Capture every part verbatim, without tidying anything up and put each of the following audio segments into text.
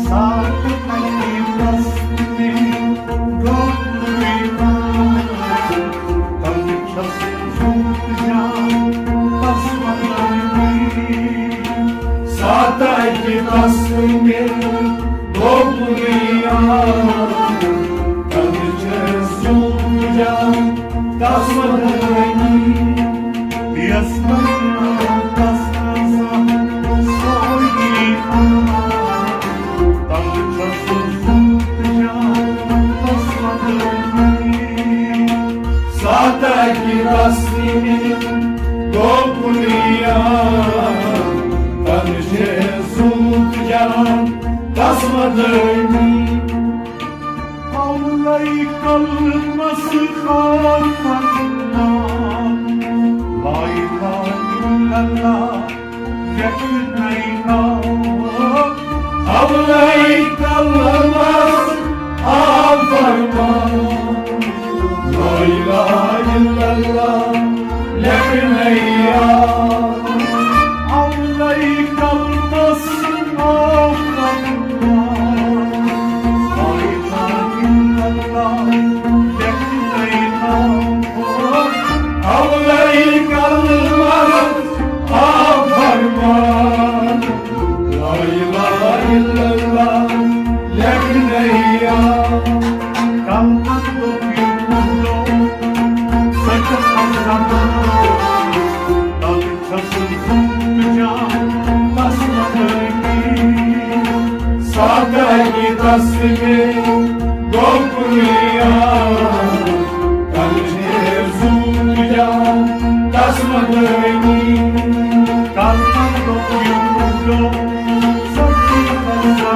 ساتھ اَکہِ دستہٕ مےٚ گوٚو ویران، تَنہٕ چھَس زُو تہٕ جان تَس وَنٲنی۔ ساتھ اَکہِ دستہٕ مےٚ گوٚو ویران، تَنہٕ چھَس زُو تہٕ جان تَس وَنٲنی۔ یس بنیو تس آسان سورُے آسان، تَلہٕ چھَس زُو تہٕ جان تَس وَدٲنی۔ ساتھ اَکہِ دستہٕ مےٚ گوٚو بُنیاد، تَلہٕ چھَس زُو تہٕ جان تَس وَدٲنی۔ اولے کلمس خاف فرمان، لا الہ الا اللہ لیکھنَے ناو۔ اولے کلمس خاف فرمان، لا الہ الا اللہ لیکھنَے ناو۔ اولے کلمس خاف فرمان، ساتھ اَکہِ دستہٕ مےٚ گوٚو بُنیاد، تَلہٕ چھَس زُو تہٕ جان تَس وَدٲنی۔ کلمس دوٚپ یِمو، سچی سزا،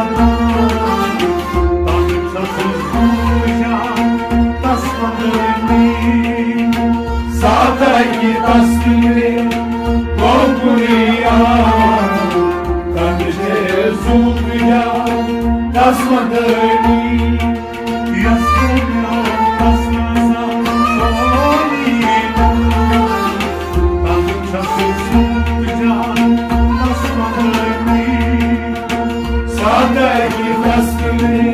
تَلہٕ چھَس زُو تہٕ جان تَس وَدٲنی۔ ساتھ اَکہِ دستہٕ مےٚ گوٚو بُنیاد، تَلہٕ چھَس زُو تہٕ جان تَس وَدٲنی۔ یس بنیو تس آسان سورُے آسان، تَلہٕ چھَس زُو تہٕ جان تَس وَدٲنی۔ ساتھ اَکہِ دستہٕ مےٚ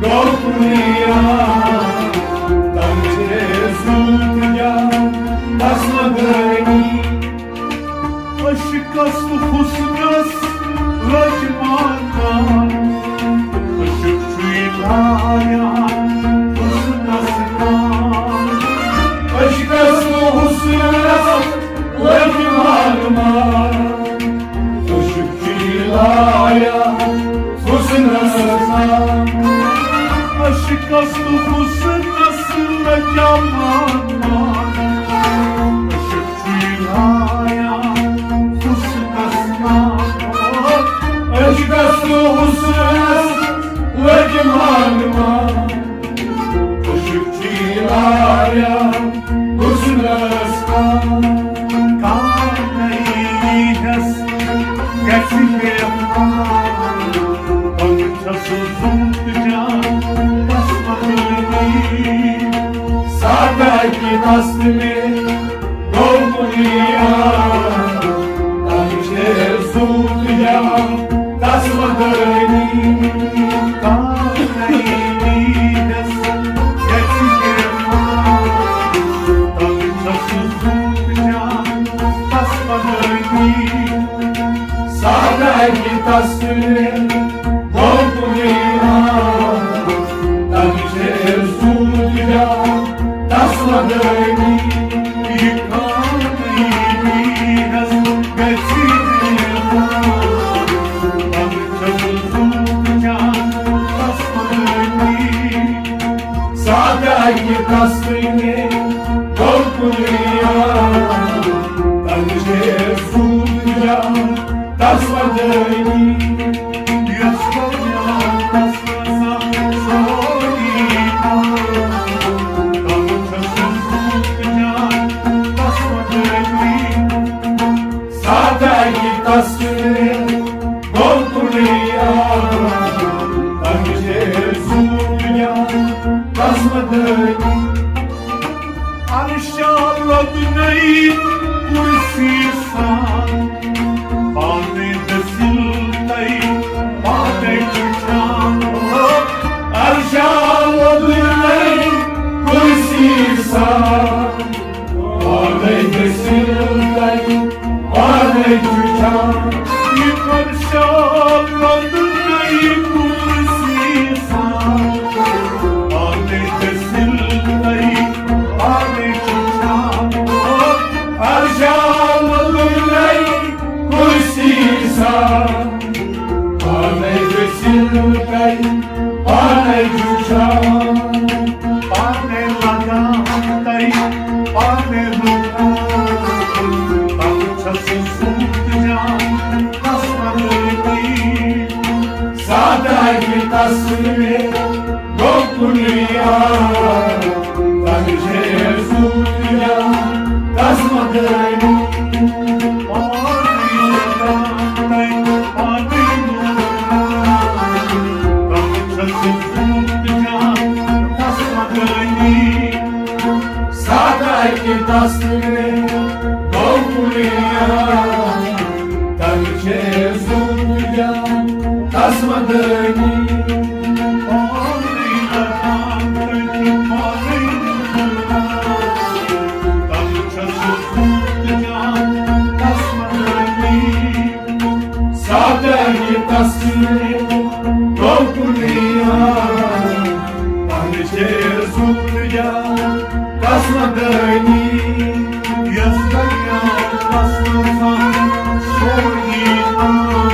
گوٚو بُنیاد، تَلہٕ چھَس زُو تہٕ جان تَس وَدٲنی۔ عشقس تہٕ حسنس لٔج مانان، عشق چھُے لایان حسنس نام۔ عشقس تہٕ حسنس لٔج مانان، عشق چھُے لایان حسنس نام۔ عشقس تہٕ حسنس لٔج مانان، عشق چھُے لایان حسنس نام۔ عشقس تہٕ حسنس لٔج مانان، عشق چھُے لایان حسنس نام۔ کانٛہہ نہٕ ییٖہَس گژھِ بے وفا، بہٕ چھَس زُو تہٕ جان تَس وَدٲنی۔ ساتھ اَکہِ دستہٕ مےٚ گوٚو بُنیاد، تَلہٕ چھَس زُو تہٕ جان تَس وَدٲنی۔ کانٛہہ نہٕ ییٖہَس گژھِ بے وفا، بہٕ چھَس زُو تہٕ جان تَس وَدٲنی۔ ساتھ اَکہِ دستہٕ مےٚ گوٚو بُنیاد، تَلہٕ چھَس زُو تہٕ جان تَس وَدٲنی۔ یہِ کانٛہہ نہٕ ییٖہَس گژھِ بے وفا، بہٕ چھَس زُو تہٕ جان تَس وَدٲنی۔ ساتھ اَکہِ دستہٕ مےٚ گوٚو بُنیاد، تَلہٕ چھَس زُو تہٕ جان تَس وَدٲنی۔ یۄس بنیاد تَس آسان سورُے آسان، تَلہٕ چھَس زُو تہٕ جان تَس وَدٲنی۔ ساتھ اَکہِ دستہٕ مےٚ گوٚو بُنیاد، تَلہٕ چھَس زُو تہٕ جان تَس وَدٲنی۔ پانے وٕچھان، پانے لگان تَے، پانے رُکان، تَتھ چھَس سوٗنٛچان، تَس وَنٲنی۔ سادٕ اَکہِ تصویٖرِ گوٚو کُنُے یار، تَتھ چھے سوٗنٛچان، تَس وَنٲنی۔ سادٕ اَکہِ تصویٖرِ گوٚو کُنُے یار، تَتھ چھے سوٗنٛچان، تَس وَنٲنی۔ سادٕ اَکہِ تصویٖرِ گوٚو کُنُے یار، تَتھ چھے سوٗنٛچان، تَس وَنٲنی۔ یَس دُنیا وَسنَس منٛز سورُے آو،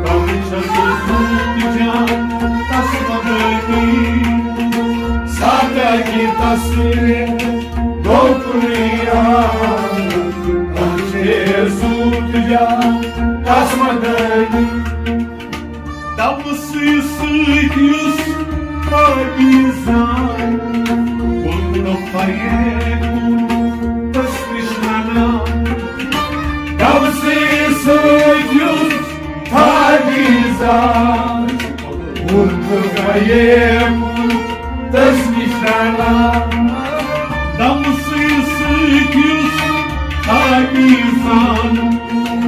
تَتھ چھَس سوٗنٛچان، تَس وَنٲنی۔ سادٕ اَکہِ تصویٖرِ گوٚو کُنُے یار، تَتھ چھے سوٗنٛچان، تَس وَنٲنی۔ دَوسٕے سۭتۍ یُس پٲبیٖزان، ووٚن نہٕ فریقُن تَس نِش نَنان۔ دَوسٕے سۭتۍ یُس پٲبیٖزان، ووٚن نہٕ فریقُن تَس نِش نَنان۔ دَوسٕے سۭتۍ یُس پٲبیٖزان،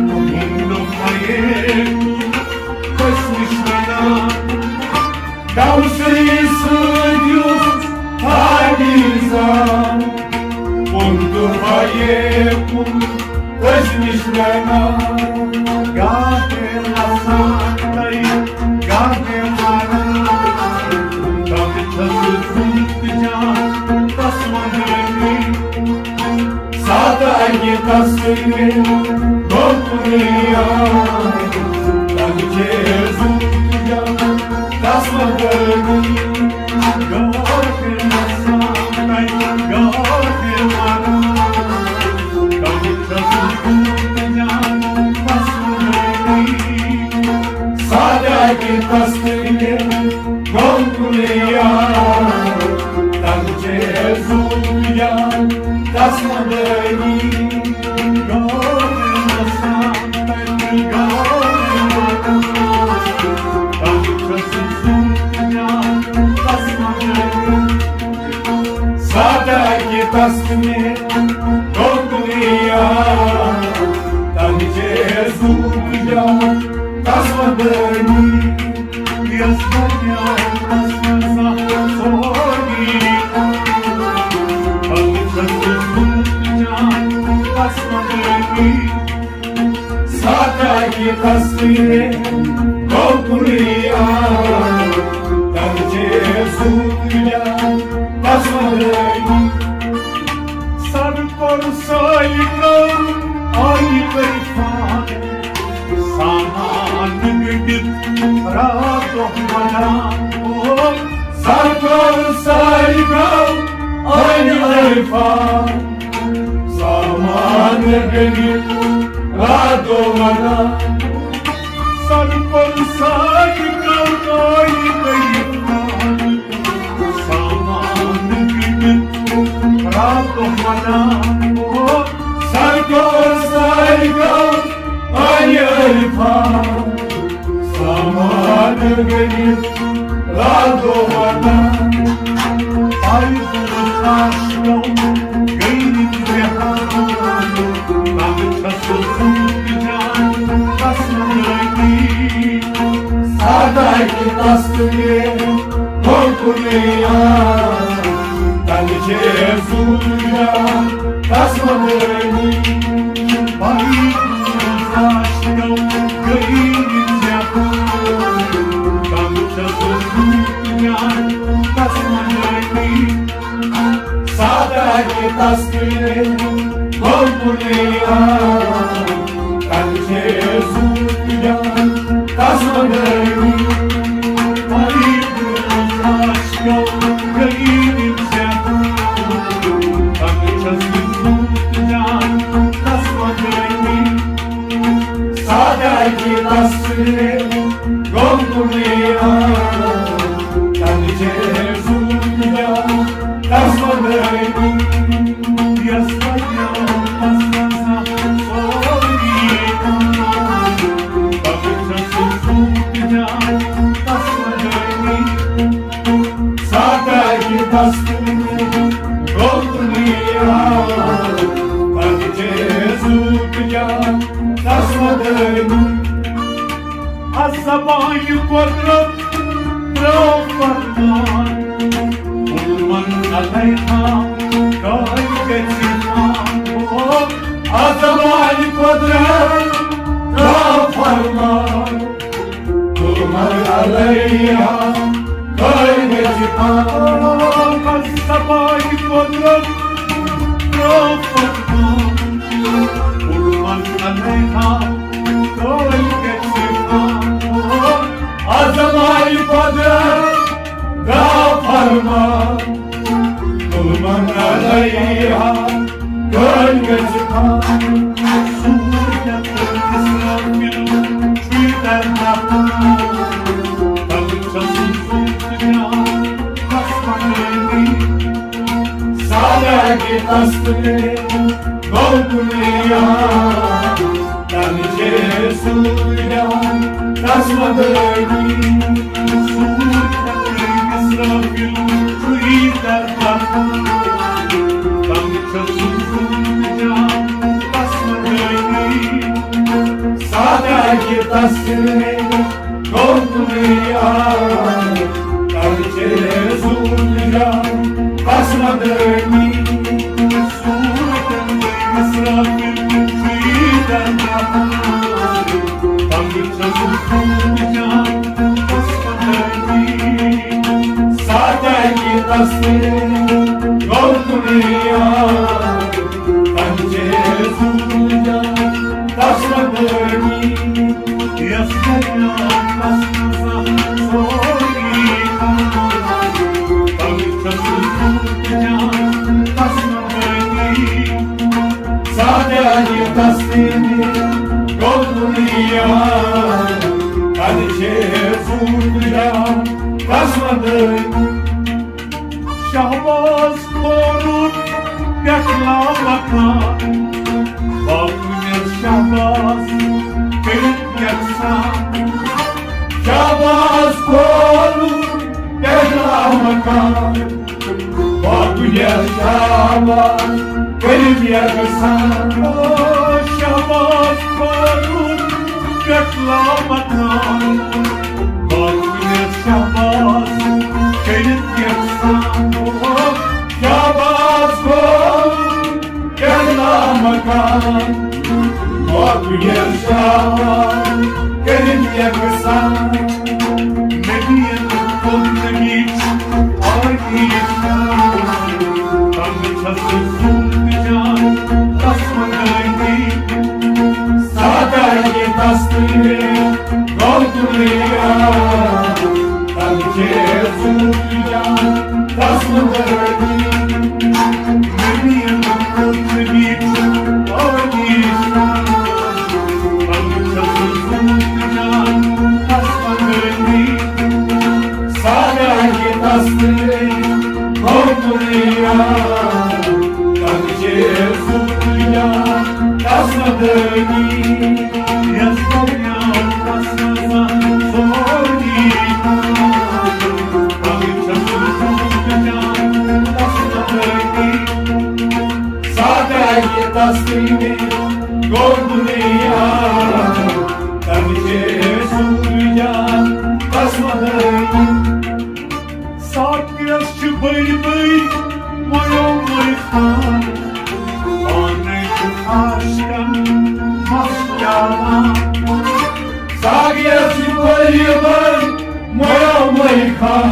ووٚن نہٕ فریقُن تَس نِش نَنان۔ دَوسٕے سۭتۍ یُس پٲبیٖزان، ووٚن نہٕ فریقُن تَس نِش نَنان۔ گاہے لَسان تَے، گاہے مَران، تَتھ چھَس سوٗنٛچان، تَس وَنٲنی۔ سادٕ اَکہِ تصویٖرِ گوٚو کُنُے یار، تَتھ چھے سوٗنٛچان، تَس وَنٲنی۔ گاہے لَسان تَے، گاہے مَران، تَتھ چھَس سوٗنٛچان، تَس وَنٲنی۔ سادٕ اَکہِ تصویٖرِ گوٚو کُنُے یار، تَتھ چھے سوٗنٛچان، تَس وَنٲنی۔ سادٕ اَکہِ تصویٖرِ گوٚو کُنُے یار، تَتھ چھے سوٗنٛچان، تَس وَنٲنی۔ یَس دُنیا وَسنَس منٛز سورُے آو، تَتھ چھَس سوٗنٛچان، تَس وَنٲنی۔ سادٕ اَکہِ تصویٖرِ گوٚو کُنُے یار، تَتھ چھے سوٗنٛچان، تَس وَنٲنی۔ سر کوٚر سٲلِکو آیہِ عرفان، سامان گٔنٛڈِتھ راتھ دۄہ وَنان۔ او سر کوٚر سٲلِکو آیہِ عرفان، سامان گٔنٛڈِتھ راتھ دۄہ وَنان۔ سر کوٚر سٲلِکو آیہِ عرفان، سامان گٔنٛڈِتھ راتھ دۄہ وَنان۔ او سر کوٚر سٲلِکو آیہِ عرفان، سامان گٔنٛڈِتھ راتھ دۄہ وَنان۔ آیہِ دُنیا وَسنَس منٛز گٔے نِتھ بِہار، تَتھ چھَس سوٗنٛچان، تَس وَنٲنی۔ سادٕ اَکہِ تصویٖرِ گوٚو کُنُے یار، تَتھ چھے سوٗنٛچان، تَس وَنٲنی۔ بھائی، گٔے نِتھ بِہار، تَتھ چھَس سوٗنٛچان، تَس وَنٲنی۔ سادٕ اَکہِ تصویٖرِ گوٚو کُنُے یار، تَتھ چھے سوٗنٛچان، تَس وَنٲنی۔ دنیا، تَتہِ چھِ سوٗنٛچ جان تَس وَدٲنی۔ یَس وَدیو تَس منٛز سورُے کانٛہہ۔ پَتہٕ چھُ سُہ سوٗنٛچ جان تَس وَدٲنی۔ سادگی دستور گوٚو دُنیا، پَتہٕ چھِ سوٗنٛچ جان تَس وَدٲنی۔ از زبانہِ قۄدرت ترٛٲو فرمان، علمن علیہا کٲلۍ گژھِ خان۔ او، از زبانہِ قۄدرت ترٛٲو فرمان، علمن علیہا کٲلۍ گژھِ خان۔ از زبانہِ قۄدرت ترٛٲو فرمان، علمن علیہا کٲلۍ گژھِ خان۔ از زبانہِ قۄدرت ترٛٲو فرمان، علمن علیہا کٲلۍ گژھِ خان۔ سوٗرۍ تہٕ اسرافیل چھُے درناہ۔ تَتہِ چھَس سوٗرۍ جان تَس وَدٲنی۔ سادگی دستور گوٚو دُنیا، تَتہِ چھِ سوٗرۍ جان تَس وَدٲنی۔ سوٗرۍ تہٕ اسرافیل چھُے درناہ۔ تَتہِ چھَس سوٗرۍ جان تَس وَدٲنی۔ سادگی دستور گوٚو دُنیا، تَتہِ چھِ سوٗرۍ جان تَس وَدٲنی۔ سوٗرۍ تہٕ اسرافیل چھُے درناہ۔ تَتہِ چھَس سوٗرۍ جان تَس وَدٲنی۔ سادگی دستور گوٚو دُنیا، تَتہِ چھِ سوٗرۍ جان تَس وَدٲنی۔ یَس دٔریاو تَس منٛز سورُے کانٛہہ۔ تَتہِ چھَس سوٗرۍ جان تَس وَدٲنی۔ سادگی دستور گوٚو دُنیا، تَتہِ چھِ سوٗرۍ جان تَس وَدٲنی۔ شہباز کھولُن پٮ۪ٹھ لامکان، باقٕے ییٚلہِ شہباز کٔرِتھ یَکسان۔ شہباز کھولُن پٮ۪ٹھ لامکان، باقٕے ییٚلہِ شہباز کٔرِتھ یَکسان۔ او شہباز کھولُن پٮ۪ٹھ لامکان، باقٕے ییٚلہِ شہباز کٔرِتھ یَکسان۔ او شہباز کھولُن پٮ۪ٹھ لامکان، باقٕے ییٚلہِ شہباز کٔرِتھ یَکسان۔ نبیَن کوٚر نبی آیی خان، تَتہِ چھَس سوٗرۍ جان تَس وَدٲنی۔ سادگی دستور گوٚو دُنیا، تَتہِ چھِ سوٗرۍ جان تَس وَدٲنی۔ نبیَن کوٚر نبی آیی خان، تَتہِ چھَس سوٗرۍ جان تَس وَدٲنی۔ سادگی دستور گوٚو دُنیا، تَتہِ چھِ سوٗرۍ جان تَس وَدٲنی۔ یَس دٔریاو تَس منٛز سورُے کانٛہہ۔ تَتہِ چھَس سوٗرۍ جان تَس وَدٲنی۔ سادگی دستور گوٚو دُنیا، تَتہِ چھِ سوٗرۍ جان تَس وَدٲنی۔ ساقیَس چھِ بٔڑۍ بٔڑۍ مۄیو مۄے خان، پانَے چھُ عاشقَن مَس پیالان۔ ساقیَس چھِ بٔڑۍ بٔڑۍ مۄیو مۄے خان۔